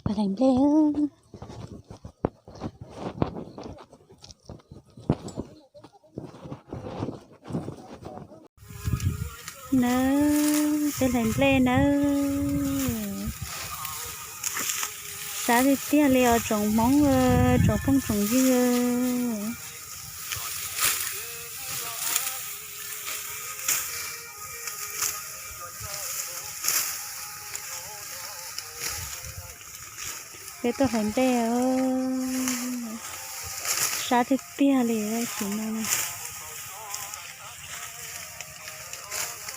Peb hlais nplej nawb, peb hlais nplej nawb. Sab tiag tiag li os tsoom Hmoob, tsoom phooj tsoom ywg. Peb tuaj hlais nplej, sab tiag tiag li tam sim no.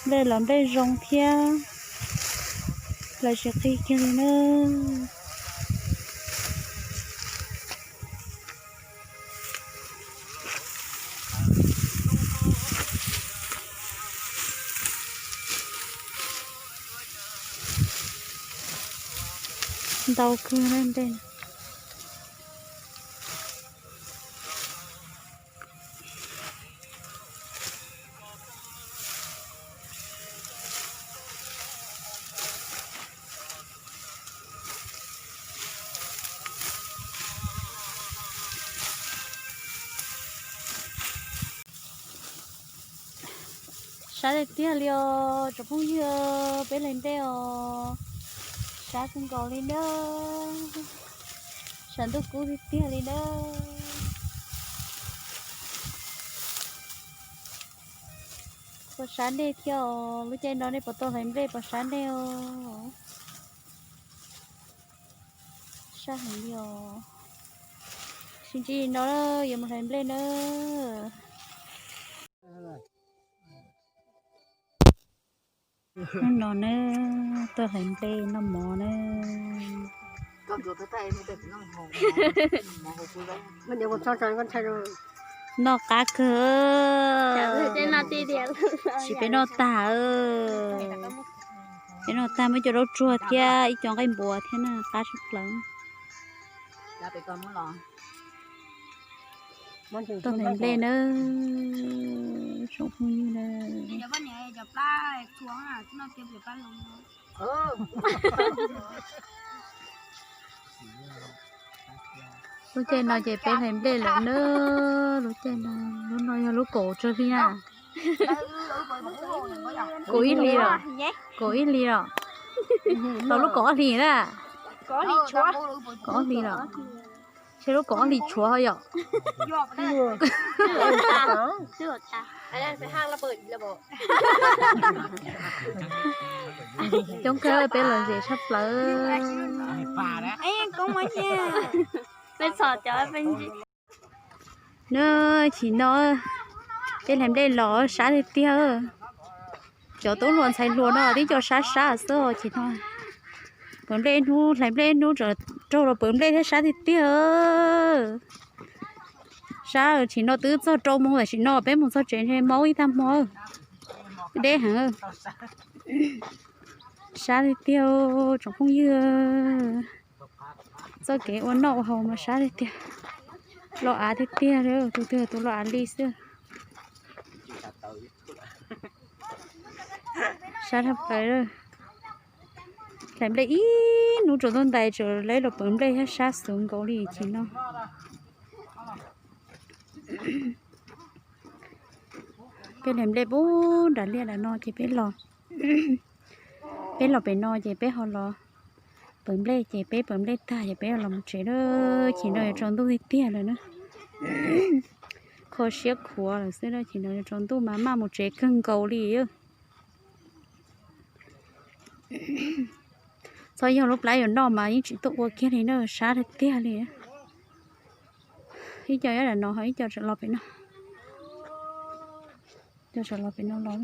Nplej los nplej zoo thiab, los tsis qig kiag li na. Ntau kawg na nplej. Sab tiag tiag li os tsoom phooj ywg, peb hlais nplej os. Sab kawg nkaus li nawb. Sab ntuj kub tiag tiag li nawb. Puas sab dej thiab os? Lub caij no nej puas tau hlais nplej, puas sab dej os? Sab heev li os. Sib ntsib no yuav mus hlais nplej nawb. Hnub no nawb, tuaj hlais nplej noj mov nawb. Noj qab kawg. Tsis peb noj tag. Peb noj tag muaj ib co zaub tsuag thiab ib co nqaij npua thiab na, qab tshaj plaws. Tuaj hlais nplej nawb tsoom phooj ywg na. Lub caij no ces peb hlais nplej lawm nawb. Lub caij no, lub no yog lub kaum tsawg hli na? Kaum ib hlis los? Kaum ib hlis los? Los lub kaum ob hlis na? Kaum ob hlis los? Ntshe lub kaum ob hlis tshuav ho yom. Coob kawg peb lom zem tshaj plaws. Nab, chim no peb hlais nplej los sab tiag tiag. Cov tub hluas ntxhais hluas no twb cov sab sab xwb os chim no. Pawv nplej ib hnub, hlais nplej ib hnub, raug los pawv nplej thiab sab tiag tiag. Sab chim no twb txog rau moos tam sim no peb mus txog tsev ntshe maub ib tag hmo. Deb heev. Sab tiag tiag tsoom phooj ywg. Txoj kev ua noj ua haus mas sab tiag tiag. Los av tiag tiag, tus twg tus los av li xwb. Sab dhau plaws. Hlais nplej ib hnub tsaus ntuj ntais tseem lawv los pawv nplej thiab sab xuv nkaus li chim no. Peb hlais nplej pub nram liaj nram no ces peb los, peb los pem no ces peb ho los pawv nplej ces peb pawv nplej tag ces peb los mus tsev lawm. Chim no yuav tsaus ntuj tiag tiag lawm na. Kho siab khuav lawm xwb, chim no yuav tsaus ntuj mas maj mus tsev kawg nkaus li. Txhob yog lub plab yuav noj mas yeej tsis tuaj ua kiag li na, sab tiag tiag li. Ib co nyob nram no ho ib co tseem los pem no. Ib co tseem los pem no los.